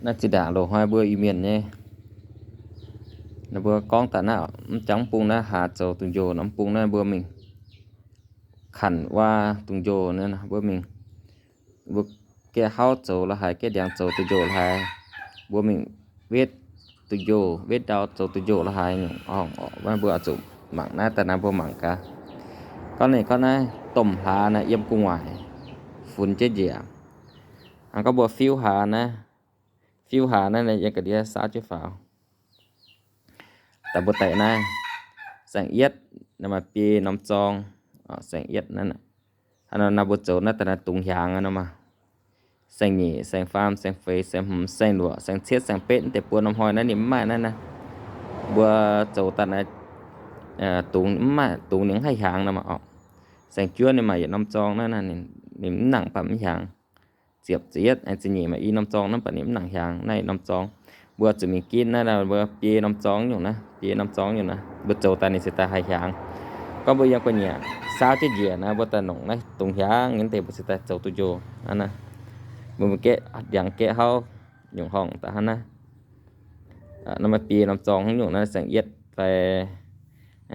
Naaiv zinh ndaangc loz-hnoi mbuo Iu-Mienh nyei, naaiv mbuo gorngv daaih naaiv, mv jangx mv bung naaiv haaz zoux dungz-njoh nor, mv bung naaiv mbuo mingh kanc waac dungz-njoh naaiv, mbuo mingh, mbuo gaeqv hauv zoux la'haaix, gaeqv ndiangx zoux dungz-njoh la'haaix, mbuo mingh wetv dungz-njoh, wetv ndau zoux dungz-njoh la'haaix nyungc orqc. Mbuo oix zuqc mangc naaiv daaih naaiv, mbuo mangc gaax. Gorngv ninh gorngv naaiv domh hlaax naaiv yiem gu'nguaaic funx jienv njiec. Hnangv gorngv mbuo fiuv hlaax naaiv, fiuv hlaax naaiv yiem ga'ndiev saauv jienv faaux. Daaih mbuo daaih naaiv, saeng-yietv, naaiv maaih biei norm zorng, saeng-yietv naaiv, hnangv nor naaiv mbuo zoux naaiv daaih naaiv dungx hiaangx nor maah. Saeng-nyeic, saeng-faam, saeng-feix, saeng-hmz, saeng-luoqc, saeng-cietv, saeng-betv, deix buo norm hnoi naaiv ninh mv maaih naaiv naaiv. Mbuo zoux daaih naaiv, dungx mv maaih, dungx ninh mv haih hiaangx nor maah orqc. Saeng-juov ninh maaih yietc norm zorng naaiv, ninh mv nangc baac mv hiaangx. Ziepc, ziepc yietv, ziepc nyeic maaih i norm zorng naaiv baac ninh mv nangc hiaangx, naaiv norm zorng. Mbuo zuqc mingh ginv naaiv, mbuo biei norm zorng nyungc naaiv, biei norm zorng nyungc naaiv, mbuo zoux daaih ninh ziouc daaih haih hiaangx. Gorngv mbuo yiem gu'nguaaic saauv jienv njiec naaiv, mbuo daaih longc naaiv dungx hiaangx nyei deix mbuo ziouc daaih zoux duqv njoh hnangv naaiv. Mbuo gaeqv ndiangx gaeqv hauv nyungc horngh daaih hnangv naaiv. Naaiv maaih biei norm zorng nyungc naaiv, saeng-yietv fai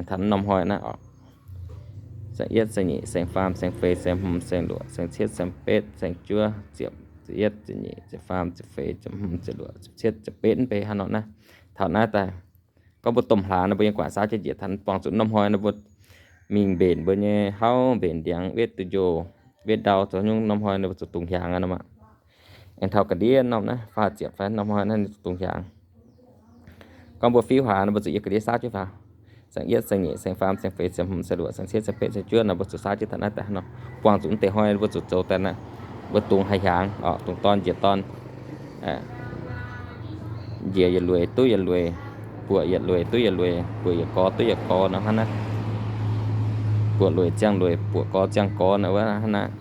taux norm hnoi naaiv orqc. Saeng-yietv, saeng-nyeic, saeng-faam, saeng-feix, saeng-hmz, saeng-luoqc, saeng-cietv, saeng-betv, saeng-juov, ziepc, ziepc yietv, ziepc nyeic, ziepc faam, ziepc feix, ziepc hmz, ziepc luoqc, ziepc cietv, ziepc betv, mv bei hnangv nor naaiv. Taux naaiv daaih, gorngv mbuo domh hlaax naaiv, mbuo yiem gu'nguaaic saauv jienv njiec, taux buangh zuqc norm hnoi naaiv, mbuo mingh mbenc mbuo nyei hauv, mbenc ndiangx wetv duqv njoh, wetv ndau zoux nyungc, norm hnoi naaiv mbuo zuqc dungx hiaangx aqv nor maah. Aengx taux ga'ndiev norm naaiv faah ziepc fai norm hnoi naaiv ninh zuqc dungx hiaangx. Gorngv mbuo fiuv hlaax naaiv, mbuo zuqc yiem ga'ndiev saauv jienv faaux. Saeng-yietv, saeng-nyeic, saeng-faam, saeng-feix, saeng-hmz, saeng-luoqc, saeng-cietv, saeng-betv, saeng-juov nor, mbuo zuqc saauv jienv taux naaiv daaih hnangv nor, buangh zuqc mv deix hnoi mbuo zuqc zoux daaih naaiv, mbuo dungx haih hiaangx orqc, dungx dorn njiec dorn, njiec yietc lueic duqv yietc lueic, buoqc yietc lueic duqv yietc lueic, buoqc yietc gorx duqv yietc gorx nor hnangv naaiv. Buoqc lueic ziangh lueic, buoqc gorx ziangh gorx nor wuov hnangv naaiv.